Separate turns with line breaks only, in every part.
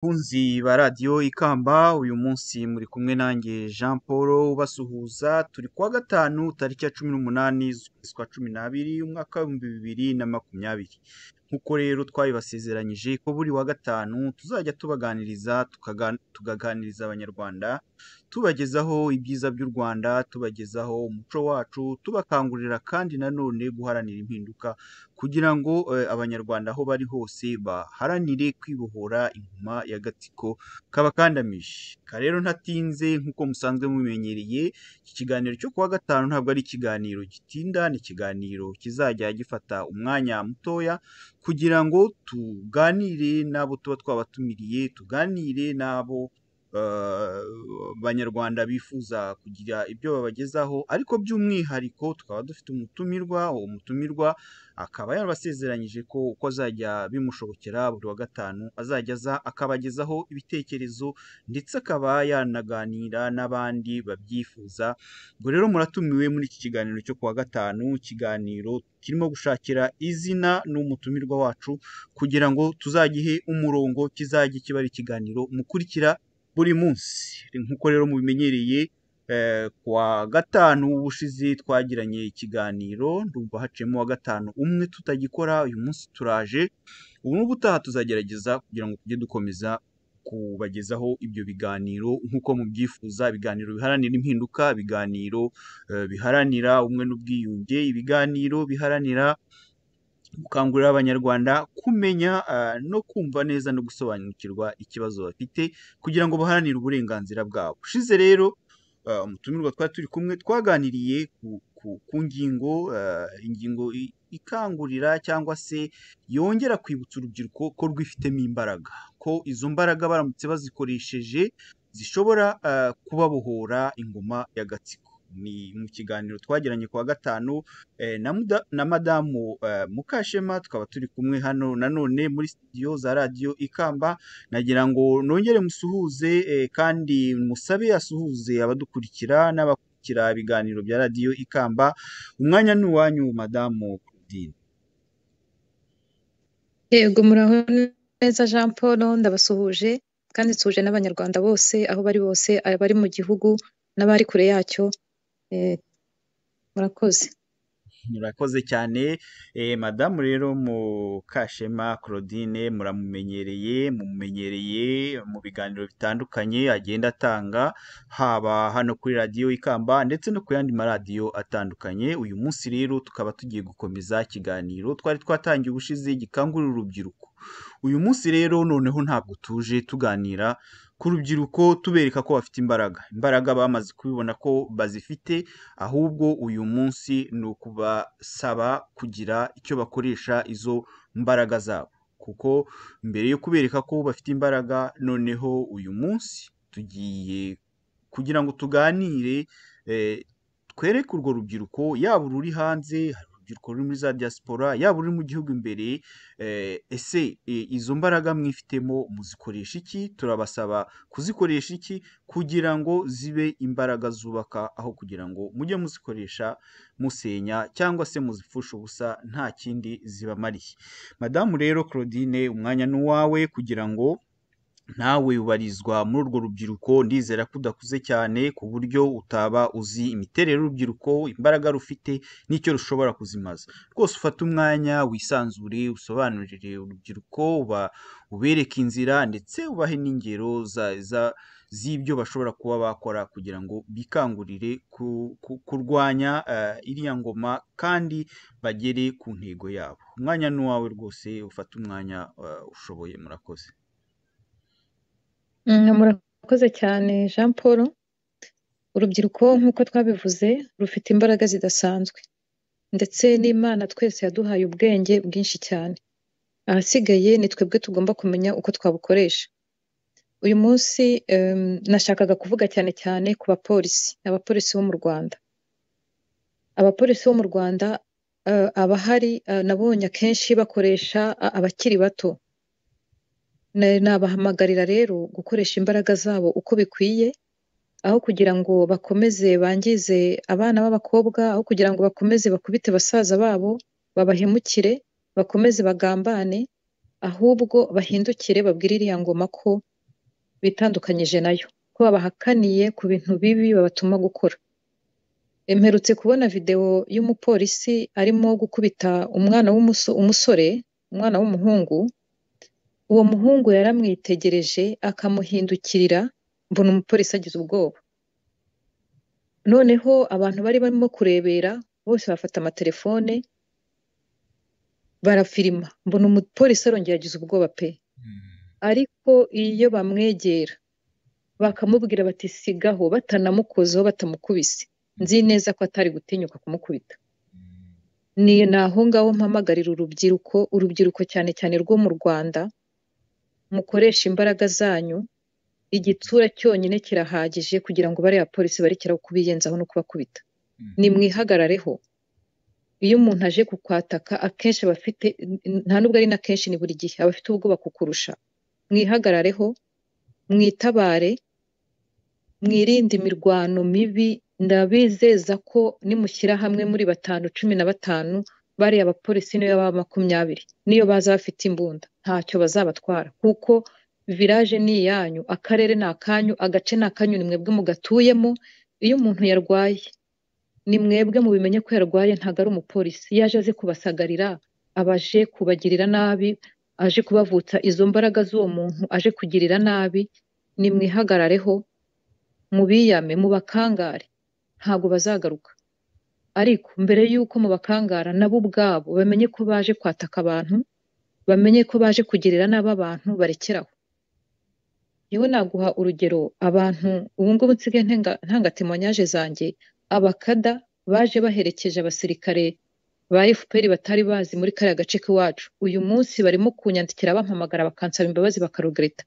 Bakunzi ba radiyo Ikamba, uyu munsi muri kumwe nanjye Jean Paul ubasuhuza, turi kuwa gatanu tariki ya 18 z'ukwezi kwa 12 umwaka w'2020. Nk'uko rero twabibasezeranyije ko buri wa gatanu tuzajya tubaganiriza, tukaganiriza Abanyarwanda, tubagezaho ibyiza by'u Rwanda, tubagezaho umuco wacu, tubakangurira kandi nanone guharanira impinduka kugira ngo Abanyarwanda aho bari hose baharanire kwibohora ingoma y'agatsiko kabakandamije. Reka rero ntatinze nk'uko musanzwe mubimenyereye, iki kiganiro cyo kuwa gatanu ntabwo ari ikiganiro gitinda, ni ikiganiro kizajya gifata umwanya mutoya kugira ngo tuganire n'abo tuba twabatumiriye, tuganire n'abo Banyarwanda bifuza kugira ibyo babagezaho, ariko by'umwihariko tukaba dufite umutumirwa, uwo mutumirwa akaba yarabasezeranyije ko uko azajya bimushobokera buri wa gatanu azajya aza akabagezaho ibitekerezo ndetse akaba yanaganira n'abandi babyifuza. Ubwo rero muratumiwe muri iki kiganiro cyo kuwa gatanu, ikiganiro kirimo gushakira izina n'umutumirwa wacu kugira ngo tuzagihe umurongo, kizajye kiba ari ikiganiro mukurikira buri munsi. Nk'uko rero mubimenyereye, kuwa gatanu ubushize twagiranye ikiganiro, ndumva haciyemo uwa gatanu umwe tutagikora, uyu munsi turaje, ubu n'ubutaha tuzagerageza kugira ngo tujye dukomeza kubagezaho ibyo biganiro nk'uko mubyifuza, ibiganiro biharanira impinduka, ibiganiro biharanira ubumwe n'ubwiyunge, ibiganiro biharanira gukangurira Abanyarwanda kumenya no kumva neza no gusobanukirwa ikibazo bafite kugira ngo baharanire uburenganzira bwabo. Ushize rero umutumirwa twari turi kumwe twaganiriye ku ngingo, ingingo ikangurira cyangwa se yongera kwibutsa urubyiruko ko rwifitemo imbaraga, ko izo mbaraga baramutse bazikoresheje zishobora kubabohora ingoma y'agatsiko. Ni mu kiganiro twagiranye kuwa gatanu na madamu Mukashema, tukaba turi kumwe hano nanone muri studio za radiyo Ikamba. Nagira ngo nongere musuhuze kandi musabe asuhuze abadukurikira n'abakurikira ibiganiro bya radiyo Ikamba. Umwanya ni uwanyu madamu Claudine.
Yego, muraho neza Jean Paul, ndabasuhuje kandi nsuhuje n'Abanyarwanda bose aho bari bose, abari mu gihugu n'abari kure yacyo. Murakoze.
Murakoze cyane madamu rero Mukashema Claudine, muramumenyereye, mumumenyereye mu biganiro bitandukanye agenda atanga, haba hano kuri radiyo Ikamba ndetse no ku yandi maradiyo atandukanye. Uyu munsi rero tukaba tugiye gukomeza ikiganiro twari twatangiye ubushize gikangurira urubyiruko. Uyu munsi rero noneho ntabwo tuje tuganira ku rubyiruko tubereka ko bafite imbaraga, imbaraga bamaze kubibona ko bazifite, ahubwo uyu munsi ni ukubasaba kugira icyo bakoresha izo mbaraga zabo, kuko mbere yo kubereka ko bafite imbaraga, noneho uyu munsi tugiye kugira ngo tuganire, twereke urwo rubyiruko, yaba ururi hanze, urubyiruko ruri muri za diaspora, yaba uri mu gihugu imbere, ese izo mbaraga mwifitemo muzikoresha iki? Turabasaba kuzikoresha iki kugira ngo zibe imbaraga zubaka, aho kugira ngo mujye muzikoresha musenya cyangwa se muzipfusha ubusa nta kindi zibamariye. Madamu rero Claudine, umwanya ni uwawe kugira ngo nawe ubarizwa muri urwo rubyiruko, ndizera ko udakuze cyane ku buryo utaba uzi imiterere y'urubyiruko, imbaraga rufite n'icyo rushobora kuzimaza. Rwose ufate umwanya wisanzure, usobanurire urubyiruko, ubereke inzira ndetse ubahe n'ingero z'ibyo bashobora kuba bakora kugira ngo bikangurire kurwanya iriya ngoma kandi bagere ku ntego yabo. Umwanya ni uwawe rwose, ufate umwanya ushoboye. Murakoze.
Murakoze cyane Jean Paul. Urubyiruko nk'uko twabivuze rufite imbaraga zidasanzwe, ndetse n'Imana twese yaduhaye ubwenge bwinshi cyane. Ahasigaye ni twebwe tugomba kumenya uko twabukoresha. Uyu munsi nashakaga kuvuga cyane cyane ku bapolisi, abapolisi bo mu Rwanda. Abapolisi bo mu Rwanda abahari nabonye akenshi bakoresha abakiri bato. Nabahamagarira rero gukoresha imbaraga zabo uko bikwiye, aho kugira ngo bakomeze bangize abana b'abakobwa, aho kugira ngo bakomeze bakubite basaza babo, babahemukire, bakomeze bagambane, ahubwo bahindukire babwire iriya ngoma ko bitandukanyije nayo, ko babahakaniye ku bintu bibi babatuma gukora. Mperutse kubona videwo y'umupolisi arimo gukubita umwana umusore, umwana w'umuhungu. Uwo muhungu yaramwitegereje akamuhindukirira, mbona umupolisi agize ubwoba. Noneho abantu bari barimo kurebera bose bafata amatelefone barafirima, mbona umupolisi arongera agize ubwoba pe. Ariko iyo bamwegera bakamubwira bati sigaho, batanamukozeho, batamukubise, nzi neza ko atari gutinyuka kumukubita. Ni naho ngaho mpamagarira urubyiruko, urubyiruko cyane cyane rwo mu Rwanda, mukoreshe imbaraga zanyu, igitsura cyonyine kirahagije kugira ngo bariya polisi barekere kubiyenzaho no kubakubita. Nimwihagarareho. Iyo umuntu aje kukwataka akenshi aba afite, nta nubwo ari na kenshi, ni buri gihe aba afite ubwoba kukurusha. Mwihagarareho, mwitabare, mwirinde imirwano mibi. Ndabizeza ko nimushyira hamwe muri 5, 15, bariya abapolisi niyo baba 20, niyo baza bafite imbunda ntacyo bazabatwara, kuko village ni iyanyu, akarere ni akanyu, agace ni akanyu, ni mwebwe mugatuyemo. Iyo umuntu yarwaye ni mwebwe mubimenye ko yarwaye, ntabwo ari umupolisi. Iyo aje aze kubasagarira, abaje kubagirira nabi, aje kubavutsa izo mbaraga z'uwo muntu aje kugirira nabi, nimwihagarareho, mubiyame, mubakangare, ntabwo bazagaruka. Ariko mbere y'uko mubakangara, nabo ubwabo bamenye ko baje kwataka abantu, bamenye ko baje kugirira nabi abantu, barekeraho. Yewe naguha urugero, abantu ubu ngubu nsigaye ntanga témoignage zanjye, abakada baje baherekeje abasirikare ba FPR batari bazi muri kariya gace k'iwacu, uyu munsi barimo kunyandikira bampamagara bakansaba imbabazi, bakaregretta,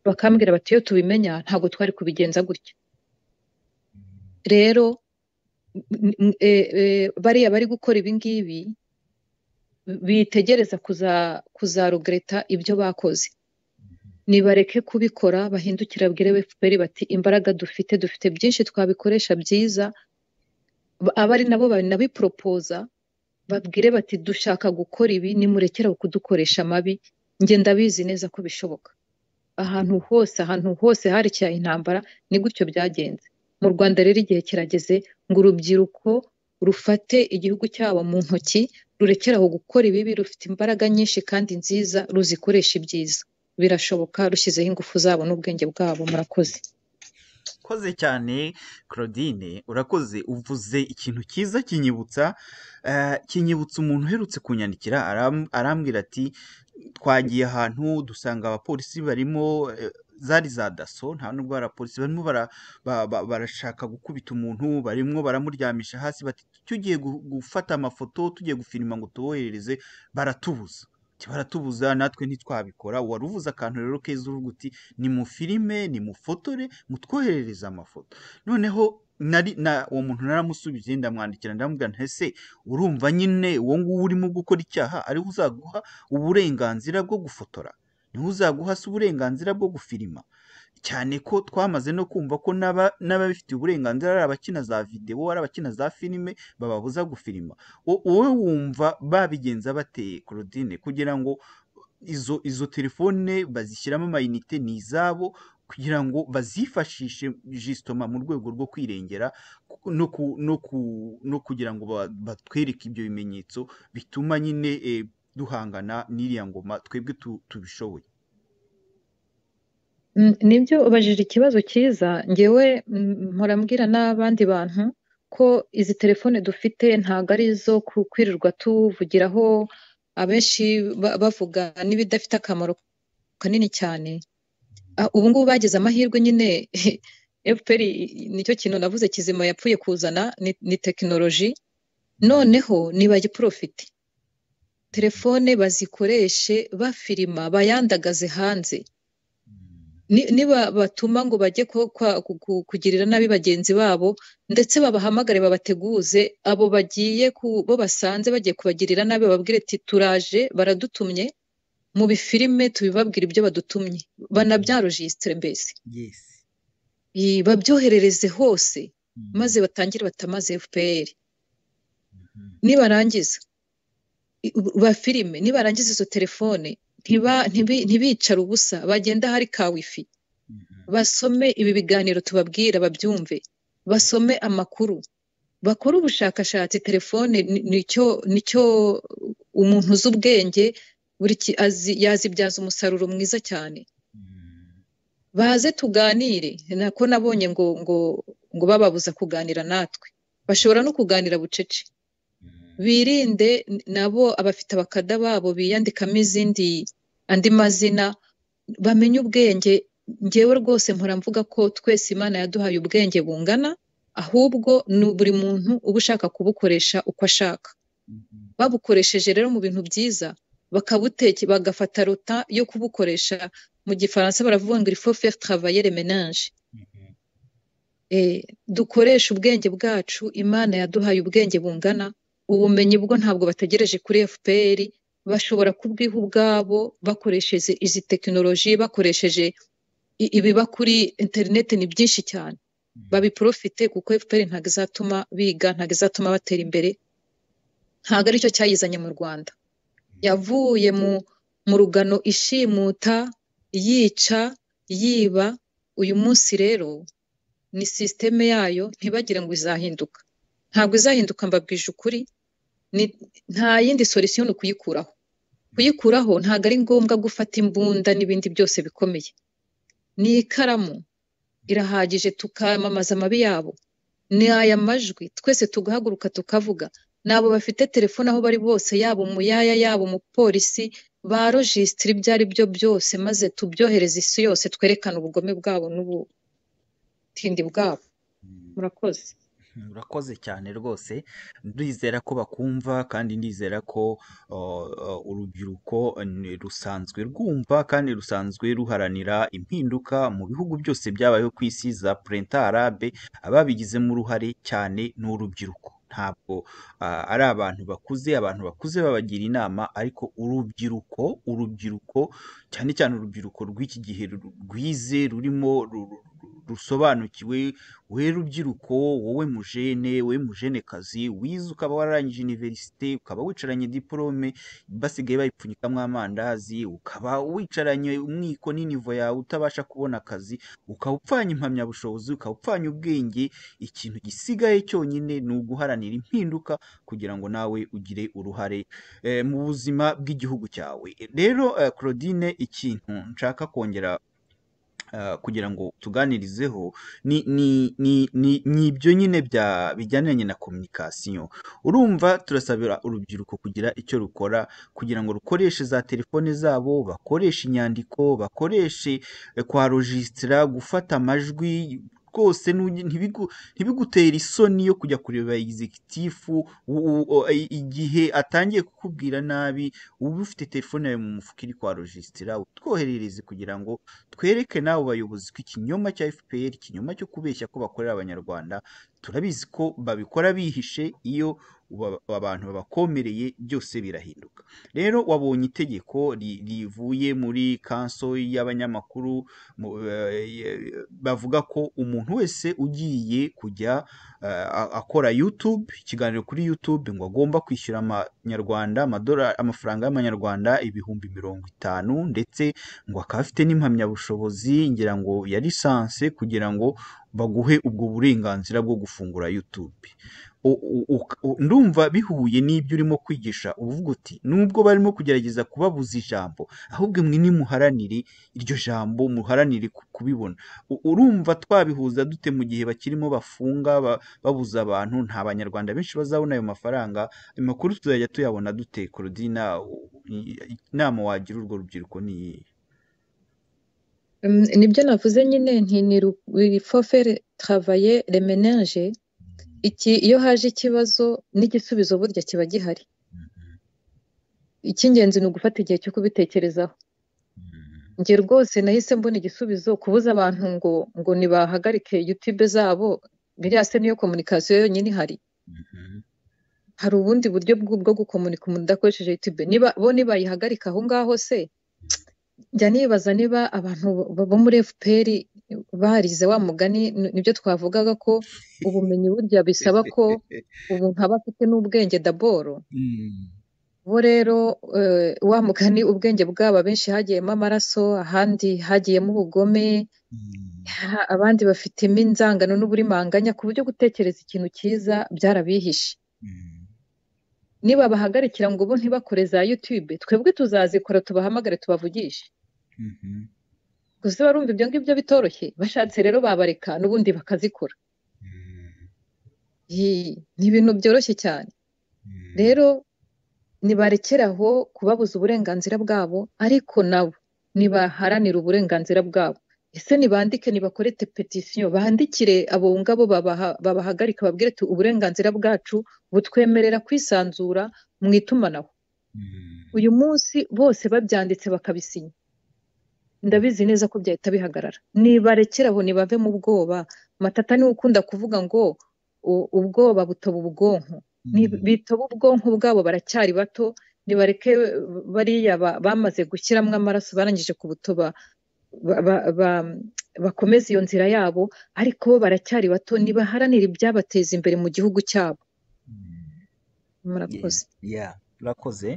bakambwira bati iyo tubimenya ntabwo twari kubigenza gutya. Rero bariya bari gukora ibi ngibi bitegereza kuzaregretta ibyo bakoze, nibareke kubikora, bahindukire babwire FPR bati imbaraga dufite, dufite byinshi twabikoresha byiza. Aba ari nabo banabiporopoza, babwire bati dushaka gukora ibi, nimurekere kudukoresha amabi. Njye ndabizi neza ko bishoboka. Ahantu hose, ahantu hose harekeye intambara ni gutyo byagenze. Mu Rwanda rero igihe kirageze ngo urubyiruko rufate igihugu cyabo mu ntoki, rurekere aho gukora ibibi, rufite imbaraga nyinshi kandi nziza, ruzikoresha ibyiza. Birashoboka rushyizeho ingufu zabo n'ubwenge bwabo. Murakoze.
Urakoze cyane Claudine, urakoze, uvuze ikintu cyiza kinyibutsa umuntu uherutse kunyandikira, arambwira ati twagiye ahantu dusanga abapolisi barimo, zari za daso, nta nubwo ari abapolisi, barimo barashaka gukubita umuntu, barimo baramuryamisha hasi, bati tugiye gufata amafoto, tugiye gufilima ngo tuboherereze, baratubuza. Baratubuza, natwe ntitwabikora. Wari uvuze akantu rero keza, uvuga uti ni mufilime, ni mufotore, mutwoherereze amafoto. Noneho nari na uwo muntu naramusubije, ndamwandikira, ndamubwira nti ese urumva nyine uwo nguwo urimo gukora icyaha ariwe uzaguha uburenganzira bwo gufotora, niwe uzaguha se uburenganzira bwo gufilima? Cyane ko twamaze no kumva ko n'ababifitiye uburenganzira ari abakina za videwo, ari abakina za filime, bababuza gufilima. Wowe wumva babigenza bateye, Claudine, kugira ngo izo telefone bazishyiramo amayinite, ni izabo, kugira ngo bazifashishe justement mu rwego rwo kwirengera no kugira ngo batwereke ibyo bimenyetso bituma nyine duhangana n'iriya ngoma twebwe tubishoboye?
Nibyo, ubajije ikibazo cyiza. Ngewe mpora mbwira n'abandi bantu ko izi telefone dufite ntabwo ari izo kwirirwa tuvugiraho, abenshi bavuga n'ibidafite akamaro kanini cyane. Ubu ngubu bagize amahirwe nyine, FPR nicyo kintu navuze kizima yapfuye kuzana, ni tekinoloji. Noneho nibayiprofite, telefone bazikoreshe bafilima, bayandagaze hanze. Niba batuma ngo bajye kugirira nabi bagenzi babo, ndetse babahamagare babateguze, abo bagiye bo basanze bagiye kubagirira nabi, bababwire ati turaje, baradutumye, mu bifilime tubibabwira ibyo badutumye, banabyarojisitire mbese. Babyoherereze hose, maze batangire batamaze FPR. Nibarangiza bafilime, nibarangiza izo telefone ntibicare ubusa, bagenda hari ka wifi. Basome ibi biganiro tubabwira babyumve, basome amakuru, bakore ubushakashatsi. Telefone nicyo umuntu uzi ubwenge buri yazibyaza umusaruro mwiza cyane. Baze tuganire, nako nabonye ngo bababuza kuganira natwe, bashobora no kuganira bucece. Birinde nabo abafite abakada babo biyandikamo izindi andi mazina, bamenye ubwenge. Njyewe rwose mpora mvuga ko twese Imana yaduhaye ubwenge bungana, ahubwo ni buri muntu uba ushaka kubukoresha uko ashaka. Babukoresheje rero mu bintu byiza, bakabuteke bagafata rota yo kubukoresha. Mu gifaransa baravuga ngo il faut faire travailler les méninges. Dukoreshe ubwenge bwacu, Imana yaduhaye ubwenge bungana. Ubumenyi bwo ntabwo bategereje kuri FPR, bashobora kubwiha ubwabo bakoresheje izi tekinoloji, bakoresheje ibiba kuri interineti, ni byinshi cyane. Babiprofite kuko FPR ntabwo izatuma biga, ntabwo izatuma batera imbere, ntabwo aricyo cyayizanye mu Rwanda. Yavuye mu rugano ishimuta, yica, yiba. Uyu munsi rero ni sisiteme yayo, ntibagire ngo izahinduka. Ntabwo izahinduka, mbabwije ukuri. Nta yindi solution ni ukuyikuraho. Kuyikuraho ntabwo ari ngombwa gufata imbunda n'ibindi byose bikomeye. Ni ikaramu irahagije, tukamamaza amabi yabo. Ni aya majwi, twese tugahaguruka tukavuga. N'abo bafite telefone aho bari bose, yaba umuyaya, yaba umupolisi, ba rojisitiri, ibyo ari byo byose, maze tubyohereze isi yose, twerekane ubugome bwabo n'ubutindi bwabo. Murakoze.
Murakoze cyane rwose, ndizera ko bakumva, kandi ndizera ko urubyiruko rusanzwe rwumva kandi rusanzwe ruharanira impinduka mu bihugu byose byabayeho ku isi, za printemps arabe, ababigizemo uruhare cyane ni urubyiruko. Ntabwo ari abantu bakuze, abantu bakuze babagira inama, ariko urubyiruko cyane cyane urubyiruko rw'iki gihe rwize, rurimo rusobanukiwe. We rubyiruko, wowe mujene, wowe mujenekazi wize ukaba wararangije université, ukaba wicaranye diplôme basigaye bayipfunyikamo amandazi, ukaba wicaranye umwiko n'inivo yawe utabasha kubona akazi, ukaba upfanye impamyabushobozi, ukaba upfanye ubwenge, ikintu gisigaye cyonyine ni uguharanira impinduka kugira ngo nawe ugire uruhare mu buzima bw'igihugu cyawe. Rero Claudine, ikintu nshaka kongera kugira ngo tuganirizeho ni ibyo nyine bya bijyaniranye na communication. Urumva turasabira urubyiruko kugira icyo rukora kugira ngo rukoreshe za telefone zabo, bakoreshe inyandiko, bakoreshe kwa rojisitira, gufata amajwi rwose, ntibigutere isoni yo kujya kureba exécutif igihe atangiye kukubwira nabi, uba ufite telefone yawe mu mufuka iri kwa rojisitira, utwoherereze kugira ngo twereke n'abo bayobozi ko ikinyoma cya FPR, ikinyoma cyo kubeshya ko bakorera Abanyarwanda, turabizi ko babikora bihishe, iyo abantu babakomereye byose birahinduka. Rero wabonye itegeko rivuye muri council y'abanyamakuru, bavuga ko umuntu wese ugiye kujya akora YouTube, ikiganiro kuri YouTube, ngo agomba kwishyura amanyarwanda, amadolari, amafaranga y'amanyarwanda 50,000, ndetse ngo akaba afite n'impamyabushobozi ngira ngo ya licence, kugira ngo baguhe ubwo burenganzira bwo gufungura YouTube. Ndumva bihuye n'ibyo urimo kwigisha, uvuga uti nubwo barimo kugerageza kubabuza ijambo, ahubwo mwe nimuharanire iryo jambo, muharanire kubibona. Urumva twabihuza dute mu gihe bakirimo bafunga, babuza abantu? Nta banyarwanda benshi bazabona ayo mafaranga. Ayo makuru tuzajya tuyabona dute? Claudine, inama wagira urwo rubyiruko ni iyihe?
Nibyo navuze nyine nti ni il faut faire travailler les méninges. Iki iyo haje ikibazo n'igisubizo burya kiba gihari. Icy'ingenzi ni ugufata igihe cyo kubitekerezaho. Njye rwose nahise mbona igisubizo. Kubuza abantu ngo nibahagarike YouTube zabo, biriya se niyo communication yonyine ihari? Hari ubundi buryo bwo gukomunika umuntu udakoresheje YouTube. Niba bo nibayihagarika aho ngaho se, njya nibaza niba abantu bo muri FPR barize wa mugani, nibyo twavugaga ko ubumenyi burya bisaba ko umuntu aba afite n'ubwenge d'abord. Bo rero wa mugani ubwenge bwabo abenshi hagiyemo amaraso, ahandi hagiyemo ubugome, abandi bafitemo inzangano n'uburimanganya, ku buryo gutekereza ikintu cyiza byarabihishe. Niba bahagarikira ngo bo ntibakore za YouTube, twebwe tuzazikora tubahamagare tubavugishe. Gusa barumva ibyo ngibyo bitoroshye, bashatse rero babareka n'ubundi bakazikora. Ni ibintu byoroshye cyane. Rero nibarekeraho kubabuza uburenganzira bwabo, ariko nabo nibaharanira uburenganzira bwabo. Ese nibandike, nibakore petisiyo, bandikire abo ngabo babahagarika, babwire ati uburenganzira bwacu butwemerera kwisanzura mu itumanaho. Uyu munsi bose babyanditse bakabisinya, ndabizi neza ko byahita bihagarara. Nibarekeraho, nibave mu bwoba. Matata niwe ukunda kuvuga ngo ubwoba butoba ubwonko. Bitoba ubwonko bwabo, baracyari bato, nibareke bariya bamaze gushyiramo amaraso barangije kubutoba, bakomeze iyo nzira yabo, ariko bo baracyari bato, nibaharanire ibyabateza imbere mu gihugu cyabo. Murakoze.
Urakoze.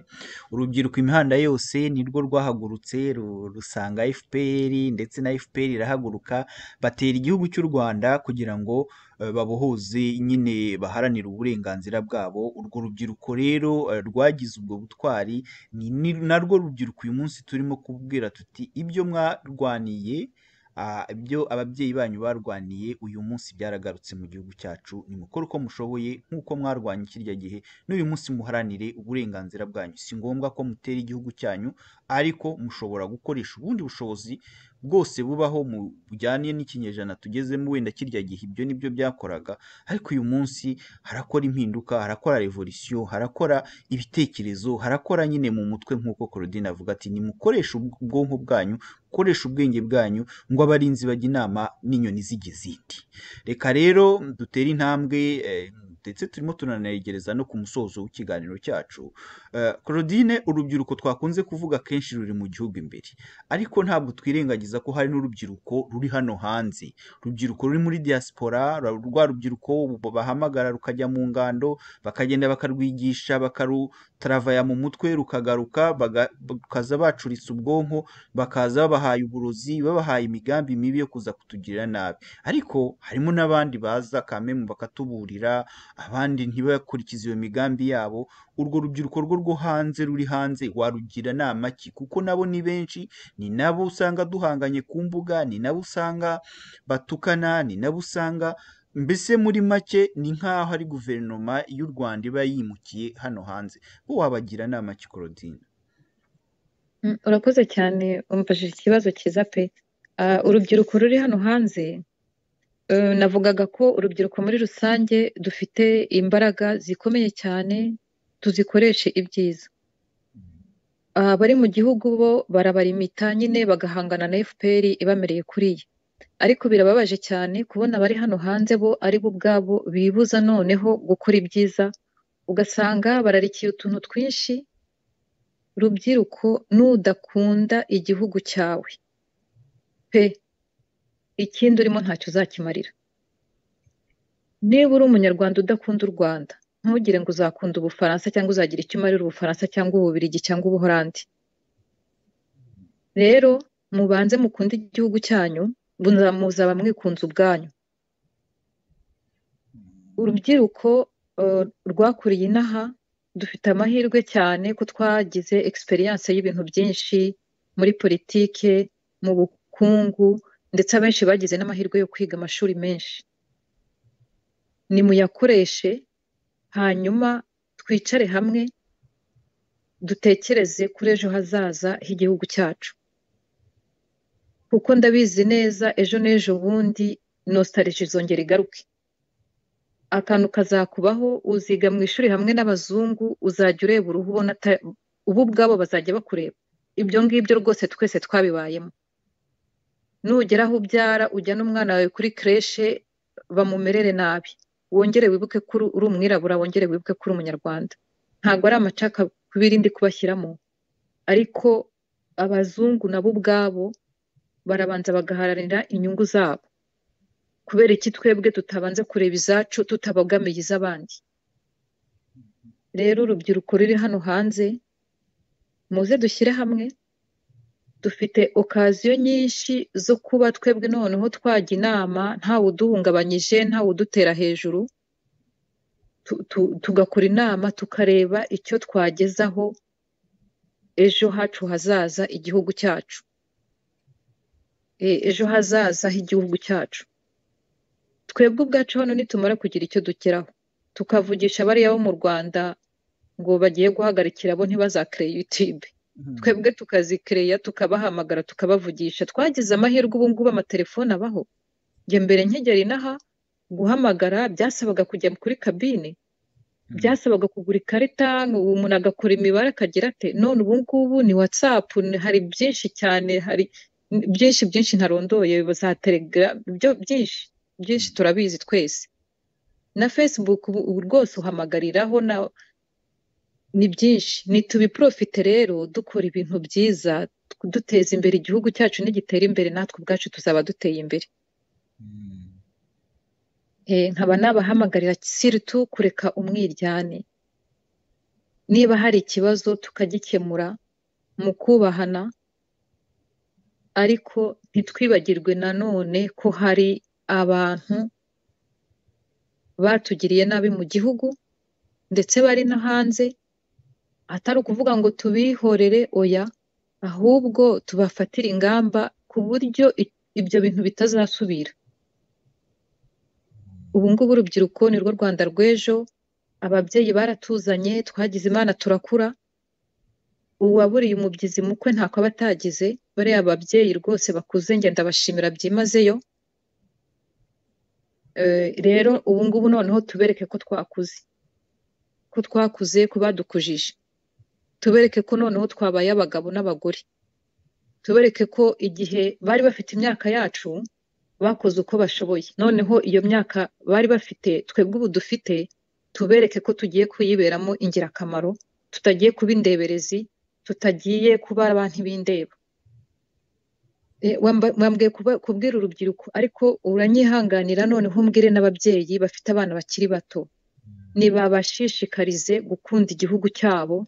Urubyiruko imihanda yose nirwo rwahagurutse rusanga FPR, ndetse na FPR irahaguruka, batera igihugu cy'u Rwanda kugira ngo babohoze nyine, baharanire uburenganzira bwabo. Urwo rubyiruko rero rwagize ubwo butwari, ni narwo rubyiruko uyu munsi turimo kubwira tuti ibyo mwarwaniye, ibyo ababyeyi banyu barwaniye, uyu munsi byaragarutse mu gihugu cyacu. Nimukore uko mushoboye nk'uko mwarwanye kirya gihe, n'uyu munsi muharanire uburenganzira bwanyu. Si ngombwa ko mutera igihugu cyanyu, ariko mushobora gukoresha ubundi bushobozi bwose bubaho mu bujyanye n'ikinyejana tugezemo. Wenda kirya gihe ibyo nibyo byakoraga, ariko uyu munsi harakora impinduka, harakora revolisiyo, harakora ibitekerezo, harakora nyine mu mutwe, nk'uko Claudine avuga ati nimukoreshe ubwonko bwanyu, mukoreshe ubwenge bwanyu, ngo abarinzi bajya inama n'inyoni zijya izindi. Reka rero dutere intambwe, ndetse turimo tunanegereza no ku musozo w'ikiganiro cyacu. Claudine, urubyiruko twakunze kuvuga kenshi ruri mu gihugu imbere, ariko ntabwo twirengagiza ko hari n'urubyiruko ruri hano hanze, urubyiruko ruri muri diaspora, rwa rubyiruko bahamagara rukajya mu ngando, bakagenda bakarwigisha, bakarutaravaya mu mutwe, rukagaruka bakaza bacuritse ubwonko, bakaza babahaye uburozi, babahaye imigambi mibi yo kuza kutugirira nabi. Ariko harimo n'abandi baza kamemu bakatuburira, abandi ntibakurikize iyo migambi yabo. Urwo rubyiruko rwo hanze ruri hanze warugira nama ki? Kuko nabo ni benshi, ni nabo usanga duhanganye ku mbuga, ni nabo usanga batukana, ni nabo usanga mbese muri make ni nk'aho ari guverinoma y'u Rwanda iba yimukiye hano hanze. Bo wabagira nama ki, Claudine?
Urakoze cyane, umfashije ikibazo cyiza pe. Urubyiruko ruri hano hanze, navugaga ko urubyiruko muri rusange dufite imbaraga zikomeye cyane, tuzikoreshe ibyiza. Abari mu gihugu bo barabarimita nyine, bagahangana na FPR ibamereye kuriya. Ariko birababaje cyane kubona abari hano hanze bo ari bo ubwabo bibuza noneho gukora ibyiza, ugasanga bararikiye utuntu twinshi. Rubyiruko, nudakunda igihugu cyawe pe, ikindi urimo ntacyo uzakimarira. Niba uri umunyarwanda udakunda u Rwanda, ntugire ngo uzakunda Ubufaransa cyangwa uzagira icyo umarira Ubufaransa cyangwa Ububiligi cyangwa Ubuholandi. Rero mubanze mukunde igihugu cyanyu, muzaba mwikunze ubwanyu. Urubyiruko rwakuriye inaha, dufite amahirwe cyane ko twagize experience y'ibintu byinshi muri politike, mu bukungu, ndetse abenshi bagize n'amahirwe yo kwiga amashuri menshi. Nimuyakoreshe, hanyuma twicare hamwe dutekereze kuri ejo hazaza h'igihugu cyacu, kuko ndabizi neza ejo n'ejo bundi nostalgie izongera igaruke. Akantu kazakubaho, uziga mu ishuri hamwe n'abazungu, uzajya ureba uruhu ubona ubu ubwabo bazajya bakureba. Ibyo ngibyo rwose twese twabibayemo. Nugera aho ubyara, ujyana umwana wawe kuri creche bamumerere nabi, wongere wibuke ko uri umwirabura, wongere wibuke ko uri umunyarwanda. Ntabwo ari amacakubiri ndi kubashyiramo, ariko abazungu nabo ubwabo barabanza bagaharanira inyungu zabo. Kubera iki twebwe tutabanza kureba izacu tutabogamiye iz'abandi? Rero urubyiruko ruri hano hanze, muze dushyire hamwe, dufite occasion nyinshi zo kuba twebwe noneho twajya inama, ntawe uduhungabanyije, ntawe udutera hejuru, tugakora inama, tukareba icyo twagezaho ejo hacu hazaza igihugu cyacu, ejo hazaza h'igihugu cyacu. Twebwe ubwacu hano nitumara kugira icyo dugeraho, tukavugisha bariya bo mu Rwanda ngo bagiye guhagarikira bo ntibazakereye YouTube, twebwe tukazikereya, tukabahamagara, tukabavugisha. Twagize amahirwe ubu ngubu amatelefone abaho. Njye mbere nkigera inaha, guhamagara byasabaga kujya kuri cabine, byasabaga kugura ikarita, umuntu agakora imibare akagira ate. None ubu ngubu ni WhatsApp, hari byinshi cyane, hari byinshi byinshi ntarondoye, za Telegram, byo byinshi byinshi turabizi twese, na Facebook ubu rwose uhamagariraho, na ni byinshi. Nitubiprofite rero dukora ibintu byiza, duteza imbere igihugu cyacu. Nigitera imbere, natwe ubwacu tuzaba duteye imbere. Nkaba nabahamagarira surtout kureka umwiryane. Niba hari ikibazo tukagikemura mu kubahana, ariko ntitwibagirwe nanone ko hari abantu batugiriye nabi mu gihugu, ndetse bari no hanze. Atari ukuvuga ngo tubihorere, oya, ahubwo tubafatire ingamba ku buryo ibyo bintu bitazasubira. Ubu ngubu urubyiruko ni rwo Rwanda rw'ejo. Ababyeyi baratuzanye, twagize Imana turakura. Uwaburiye umubyizi mukwe ntako aba atagize. Bariya ababyeyi rwose bakuze, njye ndabashimira byimazeyo. Rero ubu ngubu noneho tubereke ko twakuze, ko twakuze, ko badukujije. Tubereke ko noneho twabaye abagabo n'abagore. Tubereke ko igihe bari bafite imyaka yacu bakoze uko bashoboye, noneho iyo myaka bari bafite twebwe ubu dufite, tubereke ko tugiye kuyiberamo ingirakamaro, tutagiye kuba indeberezi, tutagiye kuba abantu b'indeba. Wambwiye kubwira urubyiruko, ariko uranyihanganira noneho umbwire n'ababyeyi bafite abana bakiri bato. Nibabashishikarize gukunda igihugu cyabo,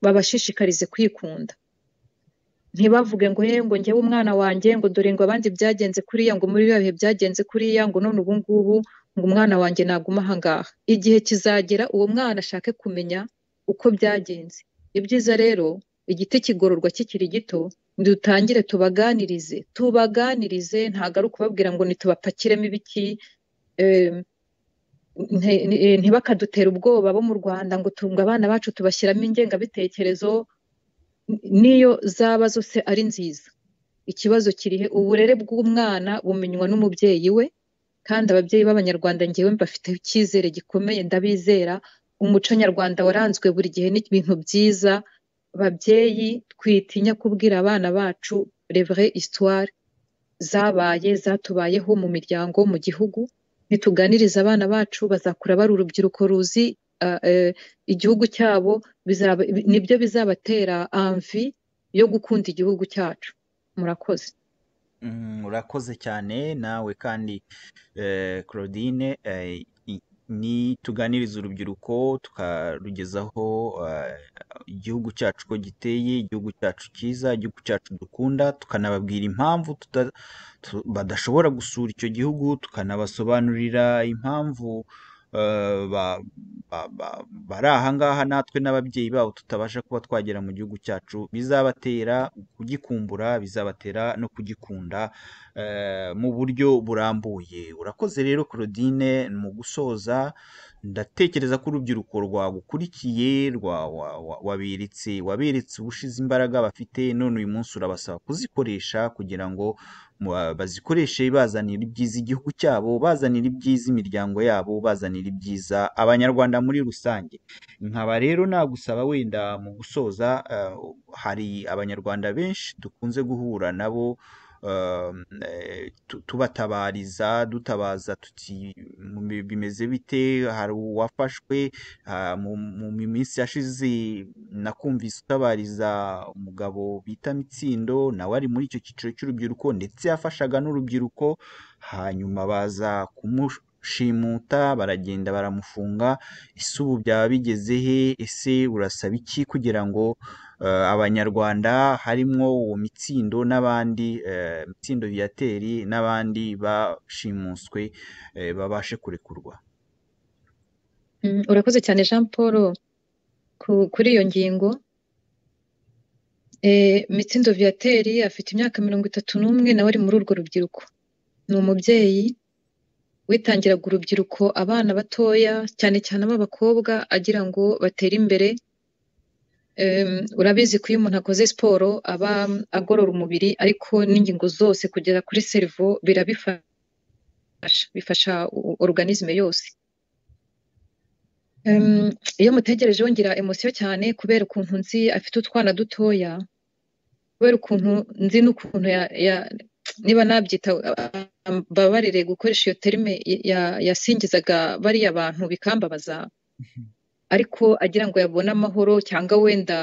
babashishikarize kwikunda. Ntibavuge ngo ye, ngo njyewe umwana wanjye, ngo dore ngo abandi byagenze kuriya, ngo muri biriya bihe byagenze kuriya, ngo none ubu ngubu ngo umwana wanjye naguma aha ngaha. Igihe kizagera uwo mwana ashake kumenya uko byagenze. Ibyiza rero, igiti kigororwa kikiri gito. Dutangire tubaganirize, tubaganirize. Ntabwo ari ukubabwira ngo nitubapakiremo ibiki, ntibakadutere ubwoba bo mu Rwanda ngo tunga abana bacu tubashyiramo ingengabitekerezo, niyo zaba zose ari nziza. Ikibazo kirihe? Uburere bw'umwana bumenywa n'umubyeyi we, kandi ababyeyi b'Abanyarwanda ngewe mbafiteho icyizere gikomeye, ndabizera. Umuco nyarwanda waranzwe buri gihe n'ibintu byiza. Babyeyi, twitinya kubwira abana bacu les vraies histoires zabaye, zatubayeho mu miryango, mu gihugu. Nituganiriza abana bacu, bazakura bari urubyiruko ruzi igihugu cyabo, nibyo bizabatera envie yo gukunda igihugu cyacu. Murakoze.
Urakoze cyane nawe kandi, Claudine. Ni tuganiriza urubyiruko, tukarugezaho igihugu cyacu ko giteye, igihugu cyacu cyiza, igihugu cyacu dukunda, tukanababwira impamvu badashobora gusura icyo gihugu, tukanabasobanurira impamvu bari aha ngaha natwe n'ababyeyi babo tutabasha kuba twagera mu gihugu cyacu, bizabatera kugikumbura, bizabatera no kugikunda mu buryo burambuye. Urakoze rero, Claudine. Mu gusoza, ndatekereza ko urubyiruko rwagukurikiye, waberetse ubushize imbaraga bafite, none uyu munsi urabasaba kuzikoresha kugira ngo bazikoreshe bazanira ibyiza igihugu cyabo, bazanira ibyiza imiryango yabo, bazanira ibyiza Abanyarwanda muri rusange. Nkaba rero nagusaba wenda mu gusoza, hari Abanyarwanda benshi dukunze guhura nabo tubatabariza, dutabaza tuti bimeze bite, hari uwafashwe mu minsi yashize. Nakumvise utabariza umugabo bita Mitsindo, nawe ari muri icyo cyiciro cy'urubyiruko, ndetse yafashaga n'urubyiruko, hanyuma baza Baramushimuta, baragenda baramufunga. Ese ubu byaba bigeze he? Ese urasaba iki kugira ngo Abanyarwanda harimwo uwo Mitsindo n'abandi, Mitsindo Viateur n'abandi bashimuswe, babashe kurekurwa?
Urakoze cyane Jean Paul kuri iyo ngingo. Mitsindo Viateur afite imyaka 31, nawe ari muri urwo rubyiruko. Ni umubyeyi witangiraga urubyiruko, abana batoya cyane cyane ab'abakobwa, agira ngo batere imbere. Urabizi ko iyo umuntu akoze siporo aba agorora umubiri, ariko n'ingingo zose kugera kuri cerveau birabifasha, bifasha organisme yose. Iyo mutegereje wongera emosiyo cyane, kubera ukuntu nzi afite utwana dutoya, kubera ukuntu nzi n'ukuntu niba nabyita, mbabarire gukoresha iyo terime, yasingizaga bariya bantu bikambabaza, ariko agira ngo yabone amahoro, cyangwa wenda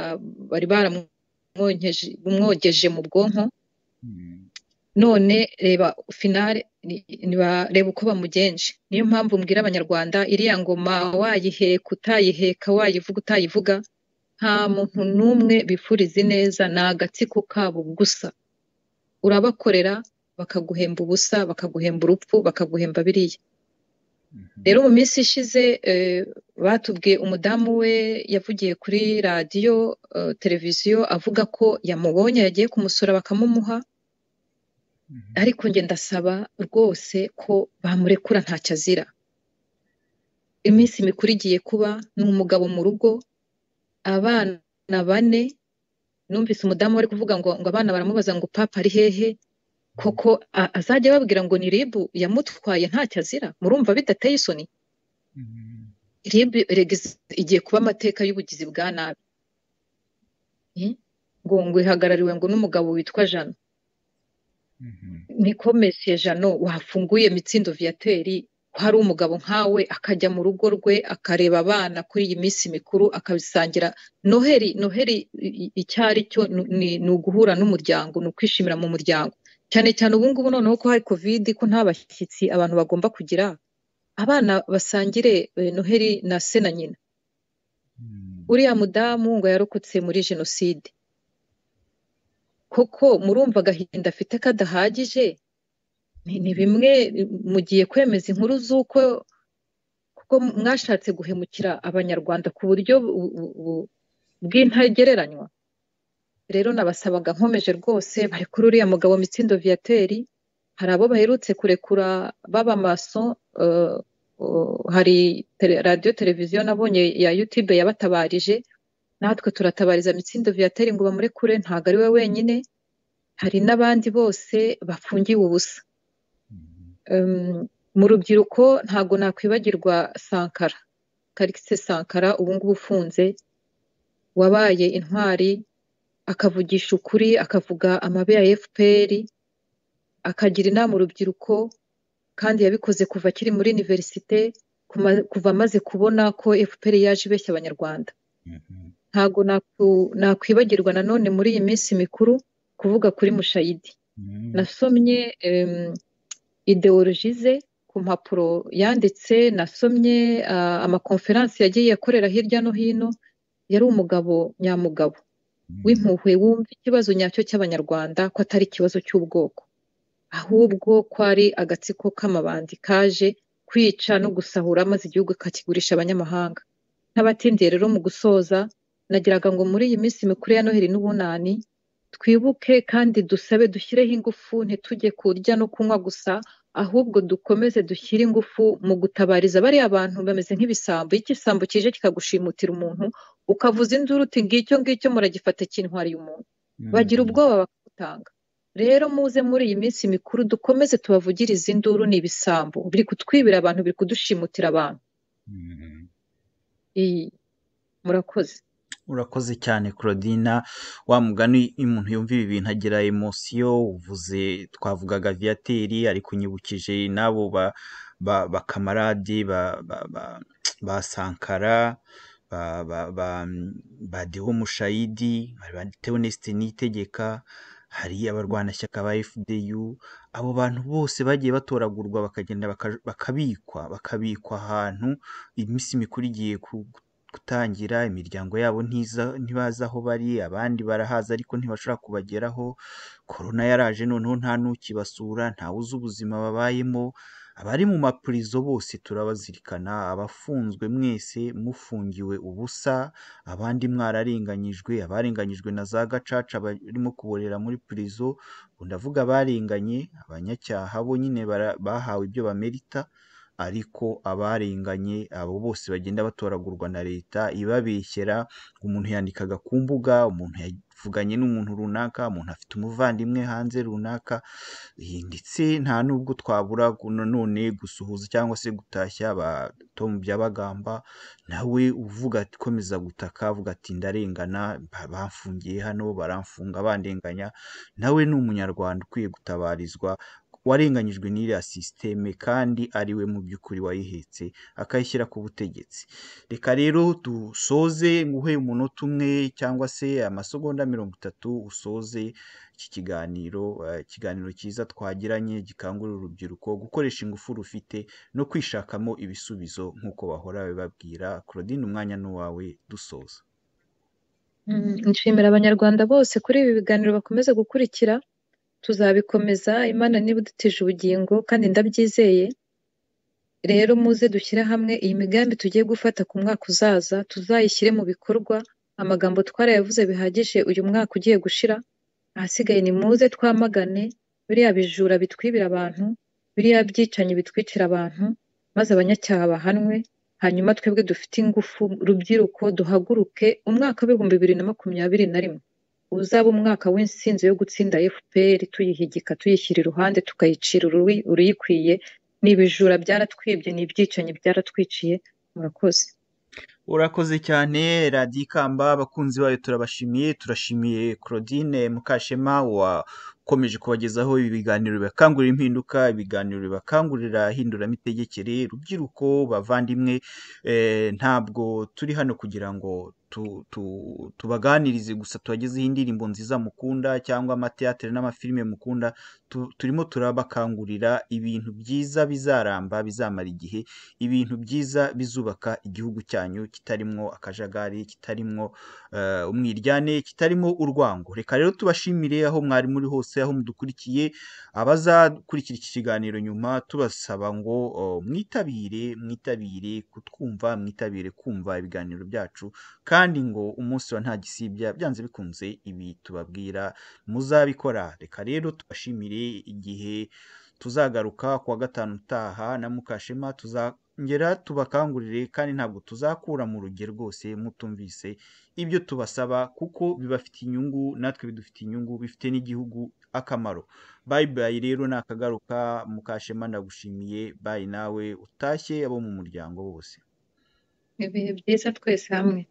bari baramwogeje mu bwonko. None reba finale, reba uko bamugenje. Niyo mpamvu mbwira Abanyarwanda, iriya ngoma wayiheka utayiheka, wayivuga utayivuga, nta muntu n'umwe bifuriza ineza, ni agatsiko kabo gusa. Urabakorera bakaguhemba ubusa, bakaguhemba urupfu, bakaguhemba biriya. Rero mu minsi ishize batubwiye umudamu we yavugiye kuri radiyo, televiziyo, avuga ko yamubonye yagiye kumusura bakamumuha, ariko njye ndasaba rwose ko bamurekura, ntacyo azira. Iminsi mikuru igiye kuba, ni umugabo mu rugo, abana 4. Numvise umudamu wari kuvuga ngo abana baramubaza ngo papa ari hehe, koko azajya ababwira ngo ni RIB yamutwaye ntacyo azira? Murumva bidateye isoni? RIB igiye kuba amateka y'ubugizi bwa nabi. Ngo ihagarariwe ngo n'umugabo witwa Jano. Niko Monsieur Jano wafunguye Mitsindo Viateur, ko hari umugabo nkawe akajya mu rugo rwe akareba abana kuri iyi minsi mikuru, akabisangira Noheli. Noheli icyo ari cyo ni uguhura n'umuryango, ni ukwishimira mu muryango, cyane cyane ubu ngubu noneho ko hari Covid, ko nta bashyitsi abantu bagomba kugira, abana basangire Noheli na se na nyina. Uriya mudamu ngo yarokotse muri jenoside, koko murumva agahinda afite kadahagije? Ni bimwe mugiye kwemeza inkuru z'uko kuko mwashatse guhemukira Abanyarwanda ku buryo bw'intagereranywa. Rero nabasabaga nkomeje rwose, bari kuri uriya mugabo Mitsindo Viateur, hari abo baherutse kurekura b'abamaso, hari radiyo televiziyo nabonye ya YouTube yabatabarije, natwe turatabariza Mitsindo Viateur ngo bamurekure, ntabwo ari we wenyine, hari n'abandi bose bafungiwe ubusa. Mu rubyiruko ntabwo nakwibagirwa Sankara, Karikise Sankara ubu ngubu ufunze, wabaye intwari, akavugisha ukuri, akavuga amabi ya FPR, akagira inama urubyiruko, kandi yabikoze kuva akiri muri universite, kuva amaze kubona ko FPR yaje ibeshya Abanyarwanda. Ntabwo nakwibagirwa nanone muri iyi minsi mikuru kuvuga kuri Mushayidi. Nasomye ideoloji ze ku mpapuro yanditse, nasomye amakonferansi yagiye akorera hirya no hino. Yari umugabo nyamugabo w'impuhwe, wumva ikibazo nyacyo cy'Abanyarwanda ko atari ikibazo cy'ubwoko, ahubwo ko ari agatsiko k'amabandi kaje kwica no gusahura maze igihugu kakigurisha abanyamahanga. N'abatindiye rero mu gusoza, nagiraga ngo muri iyi minsi mikuru ya Noheli n'Ubunani twibuke kandi dusabe, dushyireho ingufu, ntitujye kurya no kunywa gusa, ahubwo dukomeze dushyire ingufu mu gutabariza bariya bantu bameze nk'ibisambo. Iyo igisambo kije kikagushimutira umuntu, ukavuza induru uti ngicyo ngicyo muragifata kintwariye umuntu, bagira ubwoba bakagutanga. Rero muze muri iyi minsi mikuru dukomeze tubavugirize induru, ni ibisambo biri kutwibira abantu, biri kudushimutira abantu. Murakoze.
Urakoze cyane Claudina. Wa mugani iyo umuntu yumva ibi bintu agira emosiyo. Uvuze twavugaga Viateur, ariko unyibukije n'abo bakamaradi ba Sankara, ba Deo Mushayidi, ba Theoneste Niyitegeka, hari abarwanashyaka ba FDU, Abo bantu bose bagiye batoragurwa bakagenda bakabikwa ahantu, iminsi mikuru igiye gutangira, imiryango yabo ntibazi aho bari, abandi barahaza ariko ntibashobora kubageraho. Korona yaraje noneho nta n'ukibasura, ntawe uzi ubuzima babayemo. Abari mu mapurizo bose turabazirikana, abafunzwe mwese mufungiwe ubusa, abandi mwararenganyijwe, abarenganyijwe na za gacaca barimo kuborera muri purizo, ubwo ndavuga abarenganye, abanyacyaha bo nyine bahawe ibyo bamerita, ariko abarenganye abo bose bagenda batoragurwa na leta ibabeshyera. Umuntu yandikaga ku mbuga, umuntu yavuganye n'umuntu runaka, umuntu afite umuvandimwe hanze runaka, ndetse nta nubwo twabura nanone gusuhuza cyangwa se gutashya ba Tom Byabagamba, nawe uvuga ati komeza gutaka avuga ati ndarengana, bamfungiye hano, baramfunga bandenganya. Nawe ni umunyarwanda ukwiye gutabarizwa, warenganyijwe n'iriya sisiteme kandi ari we mu by'ukuri wayihetse akayishyira ku butegetsi. Reka rero dusoze, nguhe umunota umwe cyangwa se amasegonda 30 usoze iki kiganiro, ikiganiro cyiza twagiranye gikangurira urubyiruko gukoresha ingufu rufite no kwishakamo ibisubizo nk'uko bahora babibabwira. Claudine, umwanya ni uwawe, dusoza.
Nshimira abanyarwanda bose kuri ibi biganiro bakomeza gukurikira, tuzabikomeza Imana niba idutije ubugingo kandi ndabyizeye. Rero muze dushyire hamwe iyi migambi tugiye gufata ku mwaka uzaza, tuzayishyire mu bikorwa. Amagambo twarayavuze bihagije uyu mwaka ugiye gushira, ahasigaye ni muze twamagane biriya bijura bitwibira abantu, biriya byicanyi bitwicira abantu, maze abanyacyaha bahanwe. Hanyuma twebwe dufite ingufu, rubyiruko duhaguruke. Umwaka w'2021 uzaba umwaka w'insinzi yo gutsinda FPR, tuyihigika tuyishyira iruhande, tukayicira uruyikwiye. Ni ibijura byaratwibye, ni ibyicanyi byaratwiciye. Murakoze.
Urakoze cyane Radiyo Ikamba, abakunzi bayo turabashimiye. Turashimiye Claudine Mukashema wakomeje kubagezaho ibi biganiro bibakangurira impinduka, ibiganiro bibakangurira hinduramitegekere. Rubyiruko bavandimwe, ntabwo turi hano kugira ngo tubaganirize gusa, tubagezeho indirimbo nziza mukunda cyangwa amateatere n'amafilime mukunda. Turimo turabakangurira ibintu byiza bizaramba, bizamara igihe, ibintu byiza bizubaka igihugu cyanyu kitarimwo akajagari, kitarimwo umwiryane, kitarimo urwango. Reka rero tubashimire aho mwari muri hose, aho mudukurikiye. Abazakurikira iki kiganiro nyuma tubasaba ngo mwitabire kutwumva, mwitabire kumva ibiganiro byacu, kandi ngo umunsi wa nta gisibya byanze bikunze ibi tubabwira muzabikora. Reka rero tubashimire. Igihe tuzagaruka kuwa gatanu utaha na Mukashema, tuzongera tubakangurire, kandi ntabwo tuzakura mu rugero rwose mutumvise ibyo tubasaba, kuko bibafitiye inyungu, natwe bidufitiye inyungu, bifite n'igihugu akamaro. Bye bye rero, nakagaruka. Mukashema ndagushimiye, bye nawe utashye abo mu muryango bose.
Ibihe byiza twese hamwe.